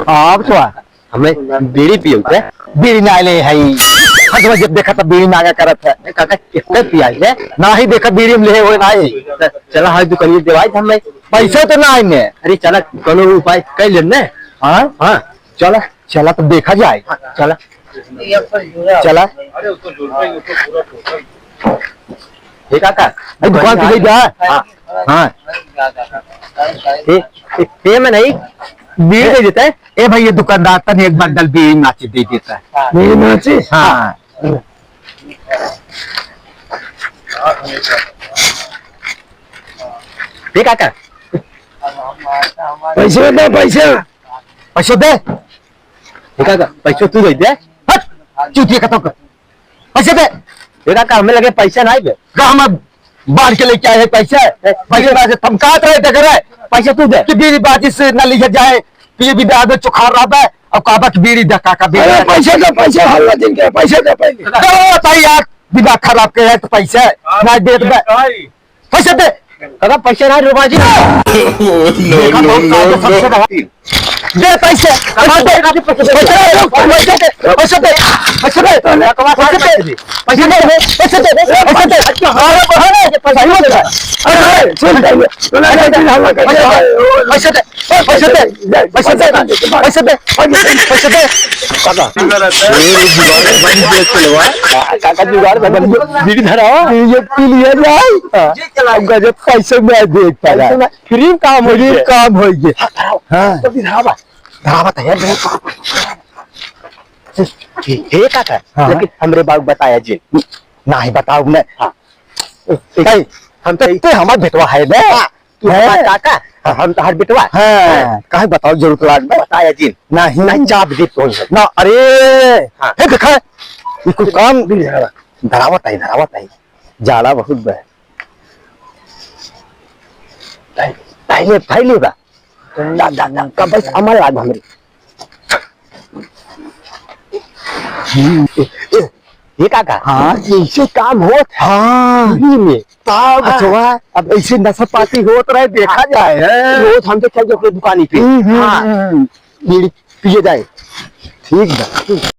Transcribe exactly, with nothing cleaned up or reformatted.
अब तो आ। हमें बीड़ी पियो के? बीड़ी ना ले है। हर समय जब देखा तब बीड़ी मांगा करत है। ए, काका, कितना पिया है? ना ही देखा बीड़ी हम ले हुए ना ही। त-, चला, हाय दुकान में देवाई था हमें। पैसा तो ना है ने। अरे, चला, कोनो उपाय कर लेने। हाँ? हाँ। चला, चला तो देखा जाए। हाँ, चला। चला। ए काका, अरे दुकान पे ले जा। हाँ। हाँ। ए, ए, ए में नहीं, बीड़ी दे देता है। ए भाई, ये दुकानदार तने एक बंडल बीड़ी माचिस दे देता है। बीड़ी माचिस? हाँ। ए काका। पैसे दे, पैसे। पैसे दे। ए काका, पैसे तू दे दे। हट, चूतिया खत्म कर। पैसे दे। ए काका, हमें लगे पैसा नहीं बे। का हम अब बाढ़ के लेके आए हैं पैसे? पैसे ना से थमकात रहे, देख रहे। पैसे तू दे। कि बीड़ी बाजी से ना लिया जाए, पी भी आदमी चुखार रहा है, अब काबा की बीड़ी दे, काका, बीड़ी अरे दे। पैसे दे, पैसे हल्ला दिन के, पैसे दे पहले। दे भाई यार, दिमाग खराब के है तो पैसे ना दे दे। पैसे दे। काका, पैसे ना रे बाजी। देखा बहुत काबा सबसे बड़ा। दे पैसे, पैसे दे, पैसे दे, पैसे दे, पैसे दे, पैसे दे, पैसे दे, पैसे दे, पैसे दे। अरे, अरे, सुन, पैसे दे, पैसे दे, पैसे दे, पैसे दे, पैसे दे। काका, काका, जुगाड़ बन गया, चलवा। बीड़ी धरावा। ये पी लिया जाए। अब गजब पैसे मैं देख पाया। पैसे में free काम हो गया। काम हो गया। हाँ, धरावा। हाँ। जल्दी धरावा। धरावा तो है, धरावा। ठीक है काका, हाँ। लेकिन हमरे बाबू बताया जी। नाही बताओ ने। हाँ। नहीं, हम तो ते हमार बेटवा है ने। हाँ, तू हैं? हमार काका, हाँ। हम तोहार बेटवा। हाँ, हैं? काहे बताओ जरूरत लाग में? बताया जी। नहीं। नहीं, चाप दे तो। ना, अरे, हाँ। हे देखा, ये कुछ काम धरावत है, धरावत है। जाड़ा बहुत बा। पहले, पहले बा। दा, दा, दा, का बस अमल लाग हमरे। हम्म, ए, ए, ये काका? हाँ। ऐसे काम होत है। हाँ। फ्री में। तब हाँ। अच्छा, अब ऐसे नशा पाती होत रहे, देखा जाए। रोज हम तो चल जाओ अपने दुकानी पे। हम्म, हम्म, हाँ। हम्म। बीड़ी पिए जाए। ठीक बा।